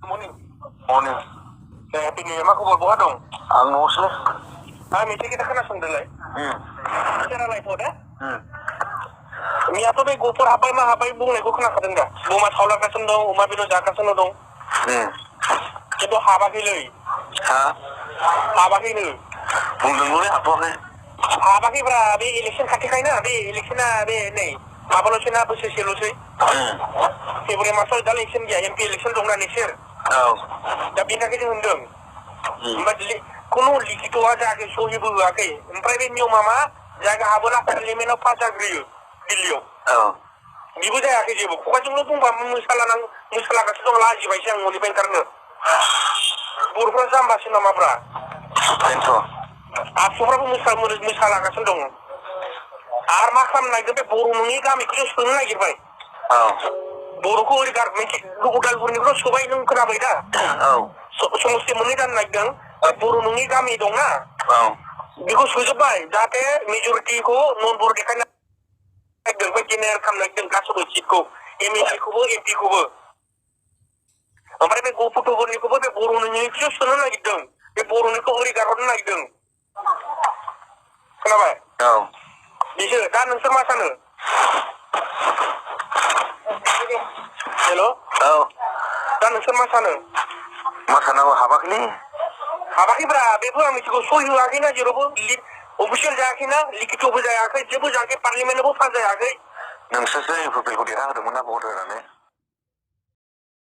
Morning. Morning. Happy New Year मा खबर बहा दं? आं न'आवसोलै। मेथाइ खोथा खोनासंदोलाय। बिसोर रायलायथ' दे। मियाथ' बे गफुर हाब्बाय मा हाब्बाय बुंनायखौ खोनाखादों दा? बमा सावलागासिनो दं, अमा बेदर जागासिनो दं। खिन्थु हाबाखैलै। हा? हाबाखैनो। बुंदोंमोनलै हाबथ'वाखै। हाबाखैब्रा बे इलेक्सन खाथिखायना बे इलेक्सना बे नै माबाल'सै ना बोसोरसेल'सै। फेब्रुवारि मासाव दा इलेक्सन गैया एमपि इलेक्सन दंना नेक्स्ट दा बेनि थाखाय जों होनदों ओमफ्राय खुनु लिखित'आ जायाखै सहिबो होआखै ओमफ्राय बे नियमा मा जायगा हाबोला पार्लियामेन्टआव पास जाग्रोयो दिल्लीयाव बेबो जायाखै जेबो खुगाजोंल' बुंबा मोसालागासिनो दं लाजिबायसो आं न'निफ्राय ओंखारनो बर'फ्रा जाम्बासो नामाब्रा आबसुफ्राबो मोसालागासिनो दं आरो मा खालामनो नागिरदों बे बर' नङि गामिखौसो सोनो नागिरबाय बर'खौ ओरै मोनसे उदालगुरिनिखौल' सोबाय नों खोनाबाय दा समस्ति मोननै जानो नागिरदों बर' नङि गामि दंना बेखौ सोजोब्बाय जाहाथे मेजरिटिखौ नन बर' देखायनो नागिरदों बे जेनेरेल खालामनो नागिरदों गासैबो सिटखौ एमएलए खौबो एमपि खौबो ओमफ्राय बे गथ'फोरनिखौबो बे बर' नङिखौसो सोनो नागिरदों बे बर'निखौ ओरै गारहरनो नागिरदों खोनाबाय बिसो दा नोंसोर मा सानो हेल' दा नोंसोर मा सानो मा साननांगौ हाबाखैब्रा बेबो आं मिथिगौ सहि होआखैना जेरावबो अफिसियेल जायाखैना लिखित'बो जायाखै जेबो जायाखै पार्लियामेन्टआवबो पास जायाखै नोंसोरसो इउपिपिएलखौ देरहा होदोंमोन ना भट होनानै